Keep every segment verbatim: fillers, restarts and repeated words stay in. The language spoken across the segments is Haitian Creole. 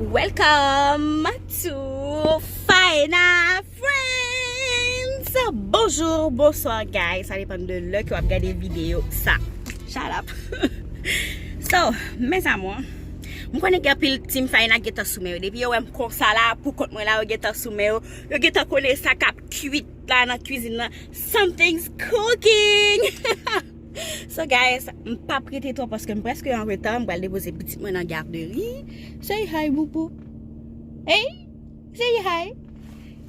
Welcome to Faena Friends! Bonjou, bonswa, guys. Sa depann de lè ke w ap gade videyo sa. Shut up! So, mes amours, m konnen gen anpil Team Faena gentan sou men yo. Depi yo wè m konsa la, pou kont mwen la, yo gentan sou men yo. Yo gentan konnen sa k ap kwit la nan kwizin nan. Something's cooking! So guys, m p ap rete twò paske m prèske an reta. M pral depoze pitit mwen nan gadri. Say hi, boubou. Hey, say hi.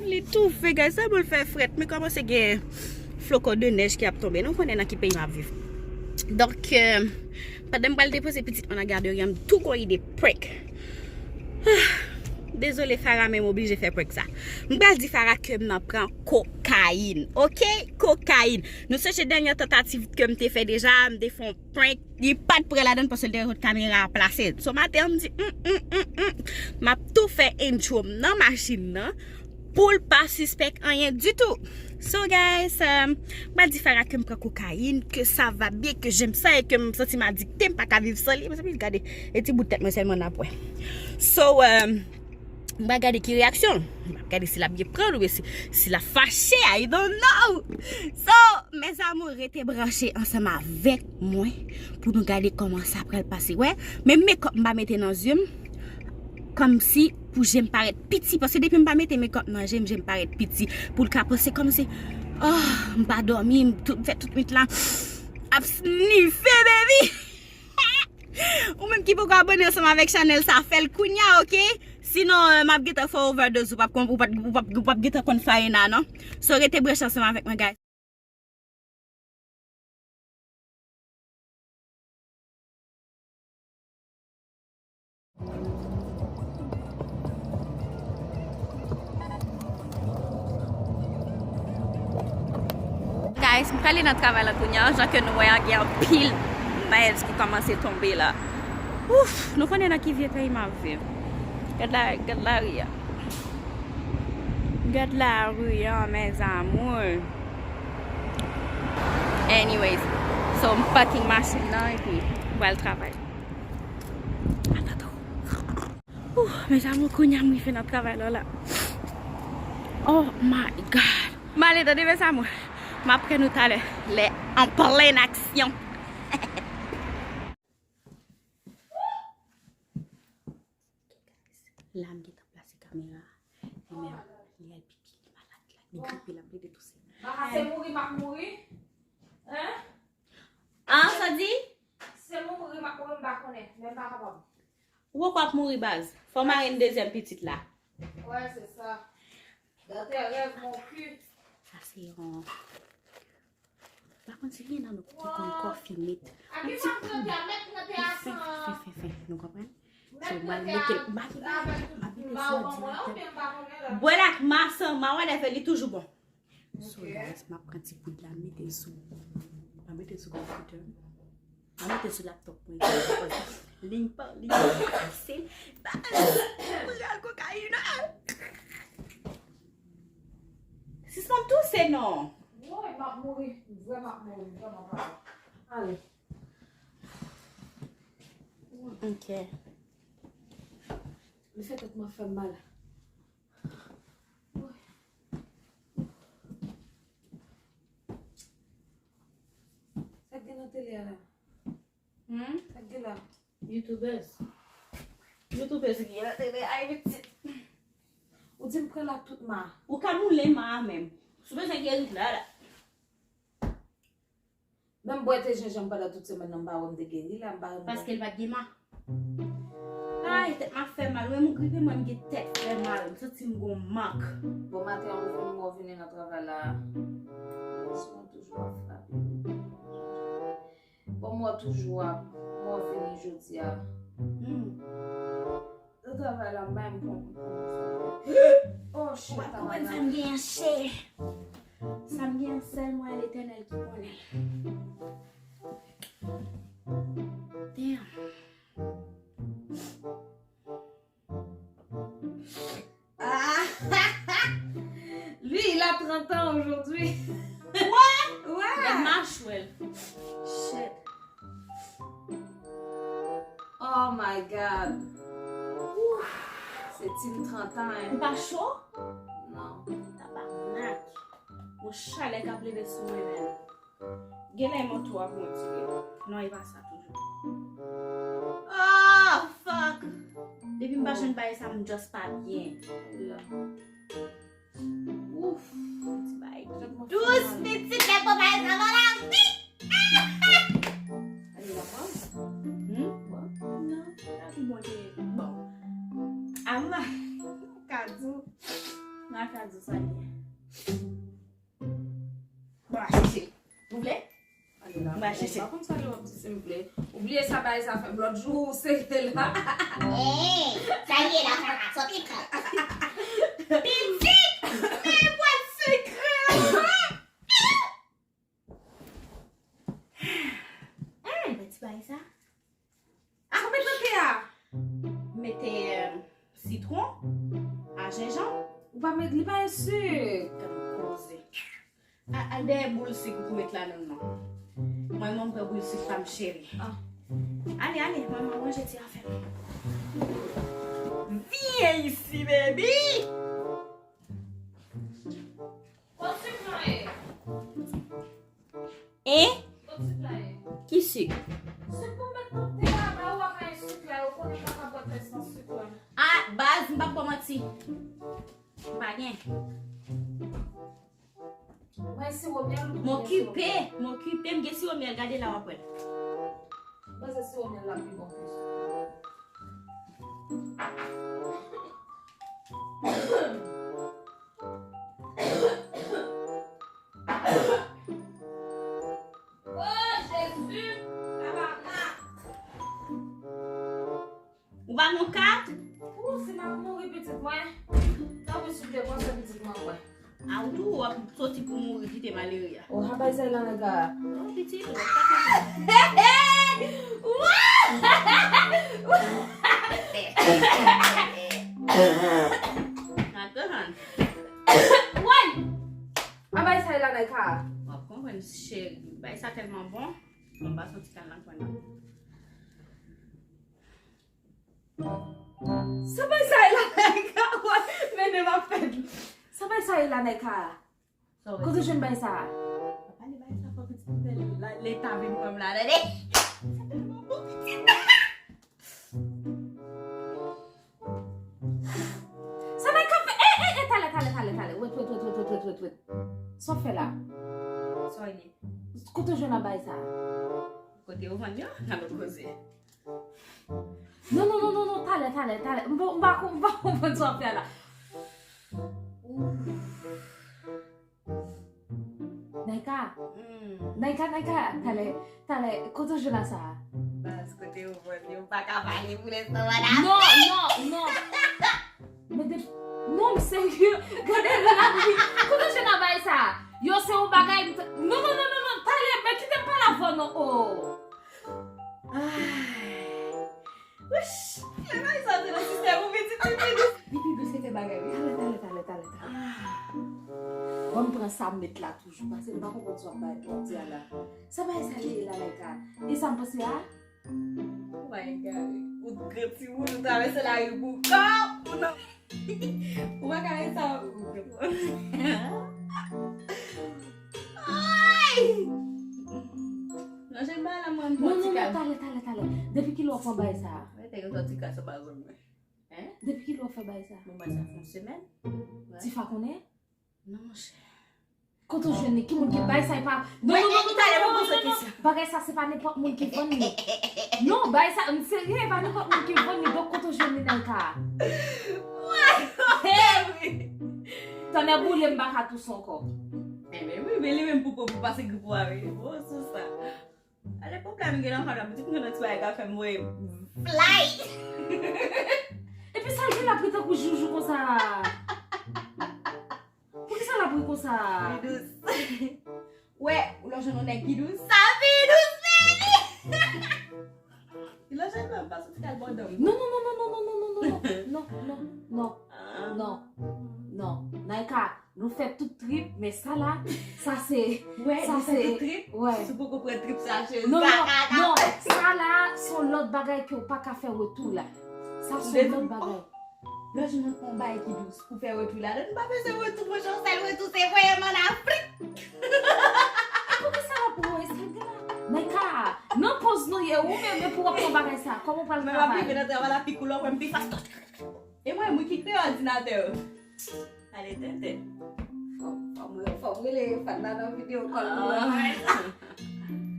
Li toufe, guys. Sa bon l fè frèt. Men kòmanse gen flocon de neige ki ap tonbe. Nou konnen nan ki peyi m ap viv. Donk, euh, pandan m pral depoze pitit mwen nan gadri, m tou gon ide prank. Dezole, Farah, men m oblije fè prank sa. M pral di Farah ke m nan pran kokayin. Oke? Kokayin. Nou sonje dènye tantativ ke m te fè deja, m te fè yon prank. Li pa t pran ladann paske l te gen kamera a plase. So maten an, m di, mm, mm, mm, mm. M ap tou fè intro m nan machin nan pou l pa sispèk anyen ditou. So guys, um, m pral di Farah ke m pran kokayin, que ça va bien, que j'aime ça, e ke m santi m adikte, m pa ka viv san li. Mezanmi, gade, e ti bout tèt mwen sèlman n ap wè. So, um, m pral gade ki reyaksyon l. M ap gade si l ap gen pran l oubyen si, si l ap fache, I don't know. So, mes amours, rete branche ansanm avèk mwen pou nou gade kòman sa pral pase. Wè, men makeup m pa mete nan zye m, kòmsi pou je m parèt piti, paske depi m pa mete makeup nan je m, je m parèt piti, pou l ka panse kòmsi, oh, m pa dòmi, m tout, fè tout nwit la ap snife, baby. Ou menm ki poko abòne ansanm avèk chanèl sa, fè l kounya, oke? Sinon, euh, m ap gentan fè w overdose, ou p ap konn, ou p ap, ou p ap, ou p ap gentan konn Faena, non. So, rete branche ansanm avèk mwen, guys. Guys, m prale nan travay la kounye a, jan ke nou wè a, gen anpil nèj ki kòmanse tonbe la. Ouf, nou konnen nan ki vye peyi m ap viv. Gad la, gad lari a. Gad lari a, mes amours. Anyways, so m parking machin nan epi m pral travay. Atato. Ouh, mes amours, kounye a m rive nan travay la la. Oh my God. M ale tande, mes amours. M ap wè nou talè, lè an plen aksyon. La m gentan plase kamera a. Li menm, li al pipi, li malad la, li gripe, l ap plede touse. Maka se mouri m ap mouri. Hein? Ah, sa di? Se mouri m ap mouri, m pa konnen, men m pa kapab. Ou poko ap mouri, baz. Fò w mare n dezyèm pitit la. Ouais, c'est ça. Dans tes rêves, mon cul. Sa se yon, m pa konn si gen nan nou ki konn kòfi met yon ti poud fen, fen, fen, fen, nou konprann? So, m al mete l, m pa kite l, m ap mete l sou òdinatè. Bwè l ak masanma, whatever, li toujou bon. So, guys, m ap pran ti poud la, m mete l sou, m ap mete l sou konpitè m. M ap mete l sou laptop mwen, liy pa liy, m ap pase l, baz, m pral kokayin, ah! Sispann touse, non. Woy, m ap mouri. M vrèman ap mouri. M vrèman pa. Ale. Ok. Li fè tèt mwen fè m mal. Woy. Sa k gen nan tele a la? Hmm? Sa k gen la? Youtubers. Youtubers ki gen nan tele a, ay pitit. Ou di m pran la tout ma. Ou ka moulen ma a menm. Si w bezwen geri la, la. Menm bwè te jenjanm pandan tout semèn nan, m pa wè m te geri la, m pa wè m. Paske l pa t gen ma. Ay, tèt m ap fè mal. Wi, m gripe, mwen, m gen tèt fè mal. M santi m gon mank. Bon, maten an, ou vin, mwen vini nan travay la. Mwen toujou ap frape. Bon, mwen toujou ap, mwen vini jodi a. Hmm. Nan travay la, m pa menm konprann. Oh, shit, travay la. Sa m genyen, se, sa m genyen, sèl mwen, Letènèl ki konnen. Damn. Ah! Lui, il a trente ans aujourd'hui. What? Ouais. Gad machwè l. Shit. Oh my God. Ooh. Se team trant an, hein. Ou pa cho? Non. Tabarnak. Yon chalè k ap leve sou mwen menm. Genlè e manto a pou mwen tire. Non, e pa sa toujou. Oh, fuck! Depi m pa jwenn bagay sa, m just pa byen. Ouf, ti bagay ki dous, pitit, lè papa sa va la vit. Hmm? Bon, non, lavi Bondye. Bon. Ama, Kazou. Nan Kazou sa ye. Bon, chèche. Ou vle? Mwen chèche. Pa konn sa yo ap di si m vle. Ou bliye sa bagay sa fè m lòt jou, ou se la. Hey, sa ye la, sa ka soti kò. Pitit, men bwat sekrè la. Hmm, men ti bagay sa. Ah, ou met nan te a? Mete, euh, sitwon, a jenjanm. Ou pa met, li pa gen sik. Gad yon koze. A, al dèyè boul sik ou pou met la nan non. Mwen, mwen pran boul sik pa m cheri. Ah. Ale, ale, manman, ranje ti afè m. Vyen isi, baby! Kot sik lan ye? Hein? Kot sik la ye? Ki sik? Sik pou met nan te a, ba ou pa ka gen sik la, yo konnen pa ka bwè pès nan sik la. Ah, baz, m p ap ba w manti. Pa gen. Mwen siwo myèl ou gen siwo myèl? M okipe, m okipe, m gen siwo myèl, gade la w ap wè. Mwen se siwo myèl la pi bon plis. Oh, Jezi, tabarnak! Ou pa gon kat? Ou si m ap mouri pitit mwen. Tanpri souple, pran swen pitit mwen mwen. A ou tou w ap soti pou mouri kite malere a. Oh, bagay sa la nèg a. Oh, pitit, ou pa ka. Attention. Woy! A bagay sa la nèg a. W ap konprann cheri. Bagay sa tèlman bon. Mwen pa soti kal nan kwen nan. Sa bay sa e la nèg a, wè, mennen m ap fèt. Sa bay sa e la nèg a. Kote w jwenn bay sa? Pa pale bay sa fò pitit m fè leta vin pran m la, tande. Sa bay k ap fè, e, e, e, talè, talè, talè, talè, wait, wait, wait. Sa w fè la? Sa w ye? Kote w jwenn a bay sa? Kote yo vann yo, nan lòt koze. Non, non, non, non, non, talè, talè, talè. M pa, m pa, m pa konprann sa w ap fè la. Naika. Hmm. Naika, Naika, talè, talè, kote w jwenn a sa? Baz, kote yo vann yo, m pa ka pale pou lenstan, madam. Non, non, non. Men de, non, m serye. Gade lè l ap ri. Kote w jwenn a bay sa? Yo, se yon bagay, m t-, non, non, non, non, non, talè, men kite m pale avè w non, oh. Ay. Wouch. Lè bay sa te nan sistèm ou pitit li pi dous. Li pi dous ke fè bagay, wi. Talè, talè, talè, talè, talè. Ban m pran sa m met la toujou, paske m pa konprann sa w ap bay, w ap di a la. Sa bay sa ye la, Naika? E sa m panse a? Ou pa egare. Ou t gran timoun, ou travèse lari pou kò w, ou nan, ou pa ka wè sa, ou gran. Ay! Non, jan bagay la, mwen, non, non, non, talè, talè, talè. Depi kilè w ap fè bagay sa? Mwen te gen sòti kras sa pa zòn mwen. Hein? Depi kilè w ap fè bagay sa? Mwen, mwen, sa fè yon semèn. Ti Fa konnen? Non, monchè. Kote w jwenn li? Ki moun ki bay sa? E pa, non, non, non, non, non, non, non. Bagay sa, se pa nenpòt moun ki vann li. Non, bagay sa, m serye, e pa nenpòt moun ki vann li. Donk, kote w jwenn li nan ka a? Hey! Tonnè boule, m pa ka touse ankò. Enben wi, men li menm pou po pou pase grip ou a, wi. Bon, sou sa. Alè pwoblèm gen nan fada pitit mwen nan ti bagay ka fè m voye fly. Epi sa l gen la ap ri tankou joujou konsa? Poukisa l ap ri konsa? Pi dous. Wè, ou lè w jwenn yon nèg ki dous. Sa pi dous, baby! Lè w jwenn mwen, m pa soti kal bò dòm. Non, non, non, non, non, non, non, non, non, non, non, non, non, non, non, Naika. Nou fè tout trip, men sa la, sa se, wè, sa nou fè se, tout trip, wè. Si w poko pran trip sa, cheri, non, non, non, sa la, se yon lòt bagay ke w pa ka fè retou la. Sa se yon lòt bagay. Lè w jwenn yon bagay ki dous, ou fè retou ladan. Nou pa bezwen retou, monchè, yon sèl retou, se voye m ann Afrik. Poukisa l ap woye sa gen la? Naïka, nan pòz nou ye, ou menm, epi w ap pran bagay sa. Kòman w pral travay? Mwen m ap rive nan travay la, pi koulè, w wè m pi fas. E mwen, mwen ki kreye òdinatè yo. Ale tenten. Fò, fò mwen, fò mwen rele Fatna nan videyo kòl pou mwen.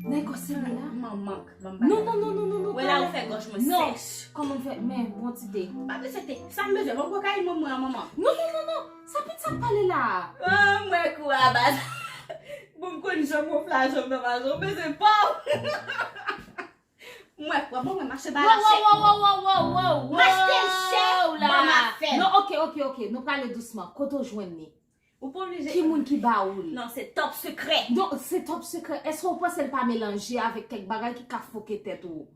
Nèg, w serye la? Manman, manman. Non, non, non, non, non, non. Wè la ou fè gòj mwen sèch. Kòman m fè? Men, bon ti de. Pa bezwen te. Sa m bezwen, bon kokayin mwen, mwen, manman. Non, non, non, non. Sa pitit sa k pale la? Ah, mwen kou a baz. Bon, m konn jan m gonfle a janm nan majan, m bezwen pa w. Mwen, pran bon, mwen mache ba l chèk. Wow, wow, wow, wow, wow, wow, wow. M achte l chèk, ban m afè m. Non, ok, ok, ok. Nou prale dousman. Kote w jwenn li? Ou pa oblije. Ki moun ki ba ou l? Non, se top sekrè. Non, se top sekrè. Èske w panse l pa melanje avèk kèk bagay ki ka foke tèt ou?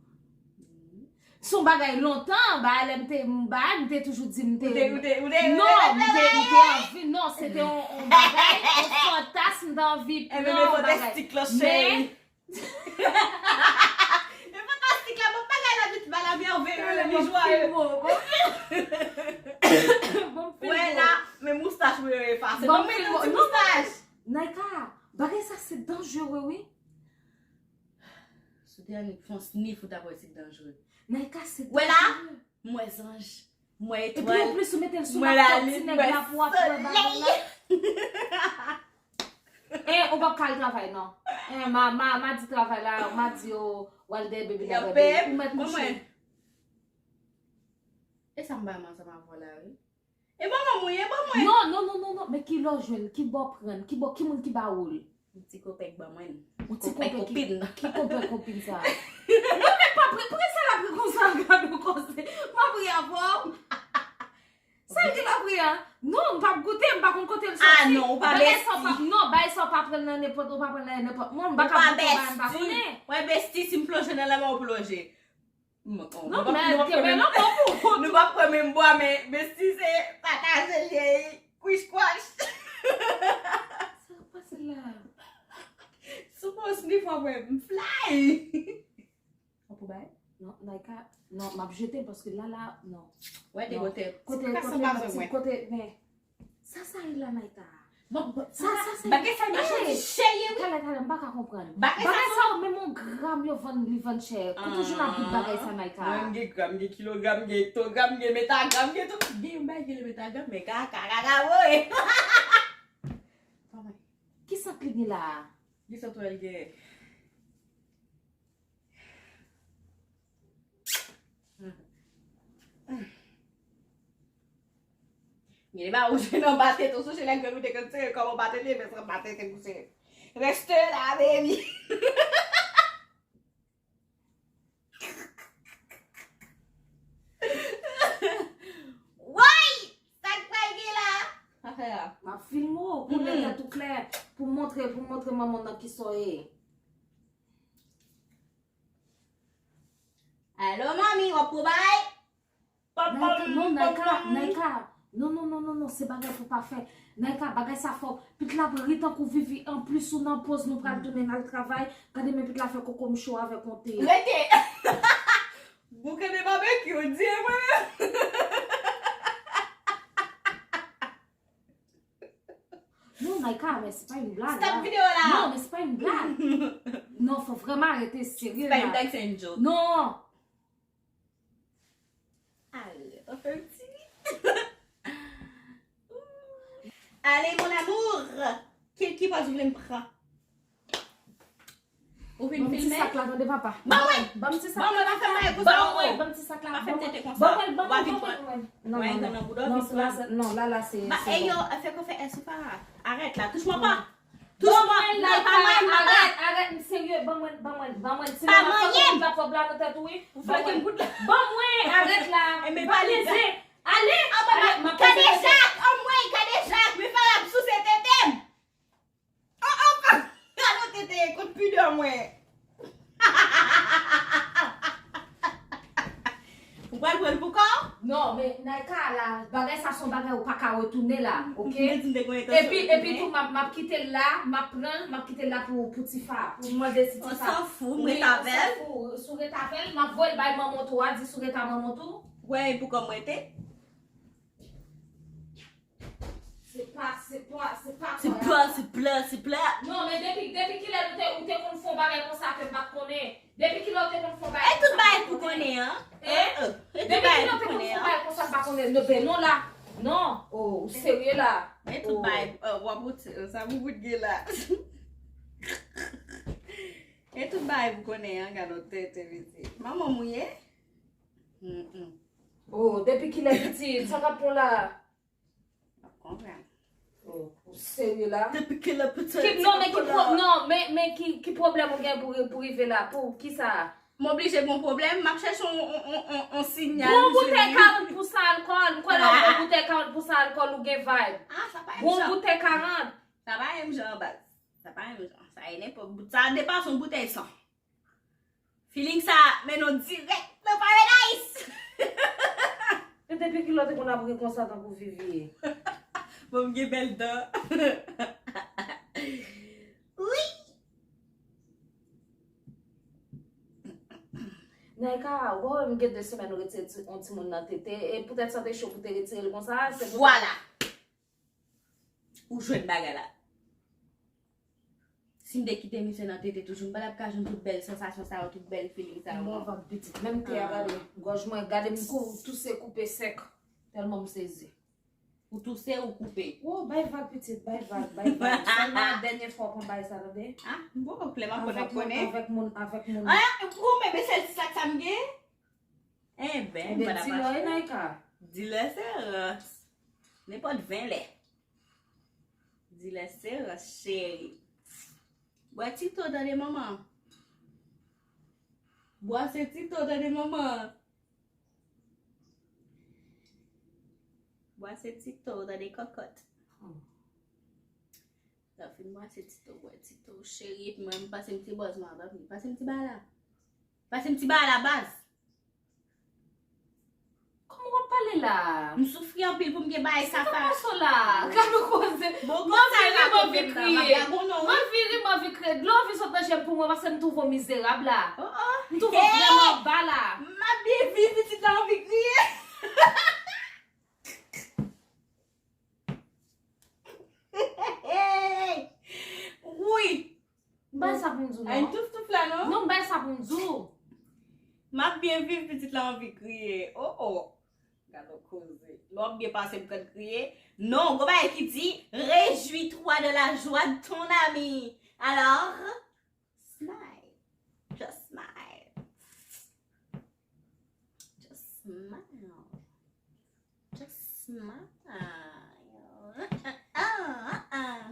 Se yon bagay lontan, bagay lè m te, m, bagay m te toujou di m te. Ou te, ou te, ou te, non, m te, m te anvi, non, se te yon, yon bagay, yon fantasm, m te anvi pran yon bagay. Men, e fantastik la, bon bagay la, vit ba la mèveye, li jwaye. Wè la, men moustach mwen efase. Bon, mwen ti moustach. Naïka, bagay sa se danjere, wi. Si w te annik fè yon snif, ou t ap wè si l danjere. Naïka, se danjere. Wè la, m wè zanj. Mwen etwal. Epi anplis ou mete l sou laptòp ti nèg la pou w ap wè bagay la. E, ou p ap ka al travay, non. E, ma, ma, ma di travay la, ma di yo, w al dèyè bebe nan bebe. Ou mèt kouche. E sa m bay ansanm avè w la, wi. E manman mwen, e manman mwen. Non, non, non, non, non. Men ki lè w jwenn, ki bò pran, ki bò, ki moun ki ba ou l? Yon ti konpè k ban mwen. Yon ti konpè ki, ki konpè kopin sa? Non, men pa pri, poukisa l ap ri konsa, gade w konsa? M ap ri avè w. Sa l gen l ap ri a? Non, m p ap goute, m pa konn kote l soti. Ah non, ou pa besti. Non, bagay sa w pa pran nan nenpòt, ou pa pran nan nenpòt moun, m pa ka goute yon bagay m pa konnen. Ou pa besti. Mwen besti, si m plonje nan lanmè, ou plonje. Non, men kenbe lanmè pou ou. Nou p ap pran menm bwa, men, men si se pataje l ye, kwich kwach. Sa k pase la? Sou pòs ni fwa mwen, m fly. Ou pou bay? Non, Naïka, non, m ap jete l paske la, la, non. Wè, de kote. Kote, kote, kote, men. Sa sa ye la, Naïka? Bon, bon, sa, sa, sa, bagay sa, m ap chanje cheri, wi. Talè, talè, m pa ka konprann. Bagay sa, bagay sa, menm yon gram yo vann, li vann chè. Ou toujou nan bout bagay sa, Naïka. Mwen, m gen gram, m gen kilogram, m gen hektogram, m gen metagram, m gen tout. Gen yon bagay ki rele metagram, men ka, ka, ka, ka, woy. Ki sant li gen la a? Ki sant wè l gen? Gen de bagay ou jwenn anba tete w, sonje lè grann ou te konn sere kòb anba tete, men se anba tete pou sere. Reste la, baby. Woy! Sa k pral gen la? Afè a. M ap filme w pou nèt la tou klè, pou montre, pou montre manman w nan kisa w ye. Alo, manmi, w ap pran bagay? Pam, pam, non, pam, Naïka, pam. Naïka. Non, non, non, non, non, se bagay pou pa fè. Naïka, bagay sa fò. Pit la ap ri tankou Vivi. Anplis, ou nan pòz, nou pral tounen al travay. Gade men pit la fè koko m cho avèk yon te. Rete! Bouke de babekyou, di mwen. Non, Naïka, men se pa yon blag. Stop videyo la. Non, men se pa yon blag. Non, fò vrèman arete serye la. Se pa yon blag, se yon joke. Non. Arèt, anfen, ti. Allez, mon amour. Ki, ki pòz ou vle m pran? Ou vin filme? Ban m ti sak la, tande, papa. Ban mwen! Ban m ti sak la, papa. Ban mwen, ban m ti sak la. Pa fè m tete konsa. Ban mwen, ban mwen, ban mwen. Non, non, non. Non, la, la, se, se bon. E yo, fè kò fè S ou pa. Arèt la, touch mwen pa. Touch mwen, non, pa manyen m, papa. Arèt, arèt, m serye, ban mwen, ban mwen, ban mwen. Sinon m ap fè kout la kòb la nan tèt ou, wi. Ou fè kout la. Ban mwen, arèt la. Pa leze. Ale, ale, m ap peze tete. Kadejak, anmwey, Kadejak, men fè y ap souse tete m. Oh, oh, oh. Gade tete, kot pidè mwen. Ou pral pran l pou kò w? Non, men Naïka la, bagay sa se yon bagay ou pa ka retounen la, ok? Epi, epi tou, m ap, m ap kite l la, m ap pran l, m ap kite l la pou, pou Tifa, pou mande si Tifa. On s'en fout, m ret avè l. Si w ret avè l, m ap voye l bay manman w tou, a di si w ret a manman w tou. Wè, e pou kò m rete? pa, se pa, se pa kò y ap pa, se pa, se pa. Non, men depi, depi kilè ou te, ou te konn fè yon bagay konsa ke m pa t konnen? Depi kilè ou te konn fè yon bagay konsa m pa t konnen? E tout bagay pou konnen an. Hein? Depi kilè ou te konn fè yon bagay konsa m pa t konnen? Non, ben non la. Non. Oh, ou serye la? E tout bagay, oh, w ap, sa pou bout gen la. E tout bagay pou konnen an, gade yon tete, mesye. Manman m ou ye? Mm, mm. Oh, depi kilè pitit, sa k ap pran la? M ap konprann. Oh, ou serye la? Depi kilè pitit, sa k ap pran la? Non, men ki pwoblèm ou gen pou, pou rive la? Pou kisa? M oblije gon pwoblèm, m ap chèche yon, yon, yon, yon, yon sinyal. Gon boutèy karant pousan alkòl, m kwè lè w gon boutèy karant pousan alkòl, ou gen vibe. Ah, sa pa yon jan. Gon boutèy karant. Sa pa yon jan, baz. Sa pa yon jan. Sa e nenpòt. Sa depase yon boutèy san. Feeling sa mennen w dirèk nan Paradise. E depi kilè w te konn ap ri konsa tankou Vivi? Bon, m gen bèl dan. Wi. Naïka, ou pa wè m gen de semèn ou retire ti, yon timoun nan tete, e poutèt sa te cho pou te retire l konsa, se pou sa. Vwala. Ou jwenn bagay la. Si m te kite misye nan tete toujou, m pa t ap ka jwenn tout bèl sansasyon sa yo, tout bèl feeling sa yo. Mwen vag pitit. Menm tè a, gade gòj mwen, gade m kou, touse koupe sèk. Tèlman m sezi. Ou touse ou koupe? Oh, bay vag pitit, bay vag, bay vag. Sèlman dènye fwa w pran bagay sa, tande? Ah, bon, lè m ap konn ap konnen. Avèk moun, avèk moun, avèk moun. Ah, pou mwen, men sèl ti sak sa m gen. Enben, m pa t ap achte. Dilè se rans. Nenpòt ven lè. Dilè se rans, cheri. Bwè Tito, tande manman. Bwase Tito, tande manman. Bwase Tito, tande kòkòt. Lè w fin bwase Tito, bwè Tito, cheri, epi mwen, m pase m ti bòz mwen, pase m ti bala. Pase m ti bala, baz. Kòman w ap pale la? M soufri anpil pou m gen bagay sa. Sa pa sa la. Gade yon koze. Bon, m anvi ri, m anvi kriye. M anvi ri, m anvi kriye. Dlo anvi sot nan je m pou mwen paske m twouve w mizerab la. Oh, oh. M twouve w vrèman ba la. M ap byen viv, pitit la anvi kriye. Wi. M bay sa pou m di w non. Ay, touf touf la non. Non, m bay sa pou m di w. M ap byen viv, pitit la anvi kriye. Oh, oh. Gade yon koze. Lè w ap byen pase m konn kriye. Non, gon bagay ki di, réjouis-toi de la joie de ton ami. Alors, smile. Just smile. Just smile. Just smile. Ah, ah, ah.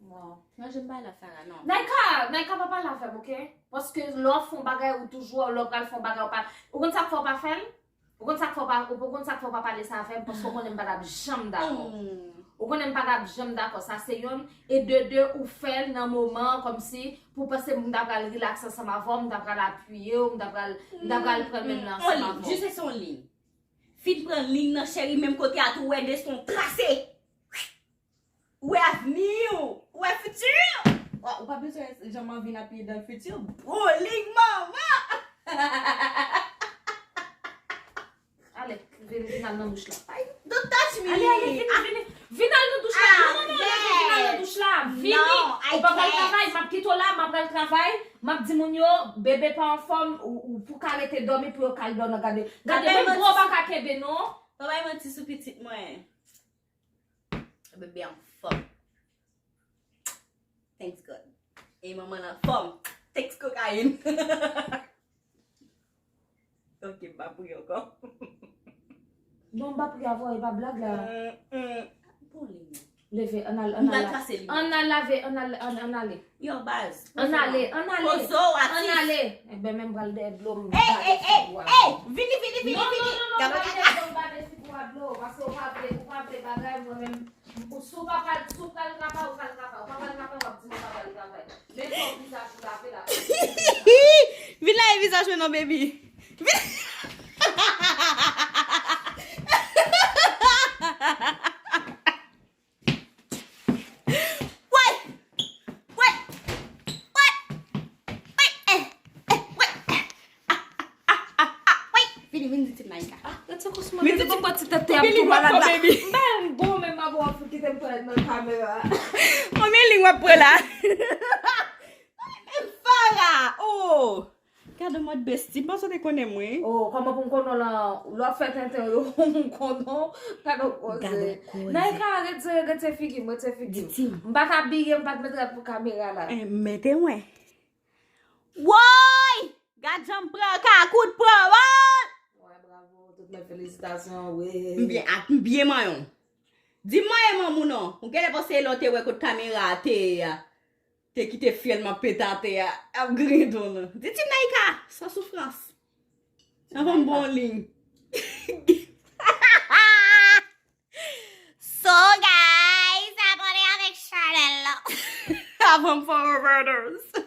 Bon, mwen, je m pa la Farah, non. Naïka, Naïka pa pale avè m, oke? Paske lè w ap fè yon bagay, ou toujou, lè w pral fè yon bagay, ou pa, ou konn sa k fè w pa fè l? Ou konn sa k fè w pa, ou konn sa k fè w pa pale sa avè m, paske w konnen m pa t ap janm dakò. Ou konnen m pa t ap janm dakò, sa se yonn. E de de, ou fè l nan moman kòmsi pou w panse m ta pral rilaks ansanm avè w, m ta pral apiye w, m ta pral, m ta pral pran men l ansanm avè w. Jis se yon liy. Fin pran liy nan, cheri, menm kote a tou, ou wè de son trase. Ou wè avni w, ou wè fiti w. Ou pa bezwen janm anvi nan pye dan fiti w. Bowling, manman! Ale, vin, vin al nan douch la. Ay, don't touch me. Ale, ale, vini, vini. Vin al nan douch la. Non, non, non, non, vin al nan douch la. Vini. Ou pa pral travay, m ap kite w la, m ap pral travay. M ap di moun yo, bebe pa anfòm, ou, ou pou ka rete dòmi pou yo ka al dòmi. Gade, gade, menm bra w pa ka kenbe, non. Pa bay manti sou pitit mwen. Bebe anfòm. Thanks God. E manman l anfòm. Thanks kokayin. Ok, m pa priye ankò. Non, m pa priye avè w, e pa blag la. Mm, mm. Bon, li menm. Leve, ann al, ann al. M pral kase li. Ann al lave, ann al, ann, ann ale. Yo, baz. Ann ale, ann ale. Poze w, atis. Ann ale. Enben, men m pral dèyè dlo m. Ey, ey, ey, ey! Vini, vini, vini, vini. Non, non, non, non, m pral dèyè dlo m, m pa desi pou a dlo, paske w pa vle, ou pa vle bagay, mwen menm, si w pa pral, si w pral travay, ou pral travay, ou pa pral travay, w ap di m ou pa pral travay. Men fò vizaj ou lave la. Vin lave vizaj mwen non, baby. Vin. Woy! Woy! Woy! Woy! Eh, eh, woy! Ah, ah, ah, ah, woy! Vin di Team Naïka. Gade kòsman gade poko ti tete ap tou malad la. M pa yon bon menm avè w ap kite m parèt nan kamera. Konbyen liy w ap pran la? Menm Farah! Oh! Gade mòd besti, m panse w te konnen mwen. Oh, kòman pou m konnen w lan, lè w ap fè tenten yo, m konnen w, gade w koze. Naïka, retire, retire figi m, retire figi m. M pa ka abiye, m pa t met rad pou kamera la. Mete mwen. Woy! Gad jan m pran ka, kout pran, woy! Wè, bravo, tout mwen felisitasyon, wi. M byen, ak m byen manyen w. Di m manyen manm ou non. Ou genlè panse lè w te wè kot kamera a te ye a. Te kite fyèl m ap pete atè a, ap griyen do m. Di Team Naïka, san soufrans. Anvan m bon liy. So guys, abòne avèk chanèl la. Avan m fè overdose.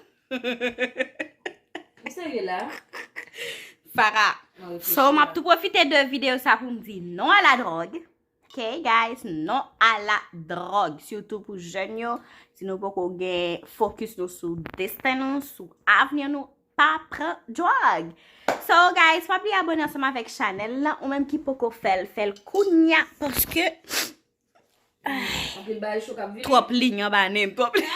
Ou serye la? Farah. So, m ap tou pwofite de videyo sa pou m di non a la dròg. Ok, guys, non a la dròg. Sitou pou jèn yo, si nou poko gen fokis nou sou desten nou, sou avni nou, pa pran dròg. So, guys, pa bliye abòne ansanm avèk chanèl lan. Ou menm ki poko fè l, fè l kounya paske Anpil bagay cho k ap vini. Twòp liy anba nen m, twòp liy.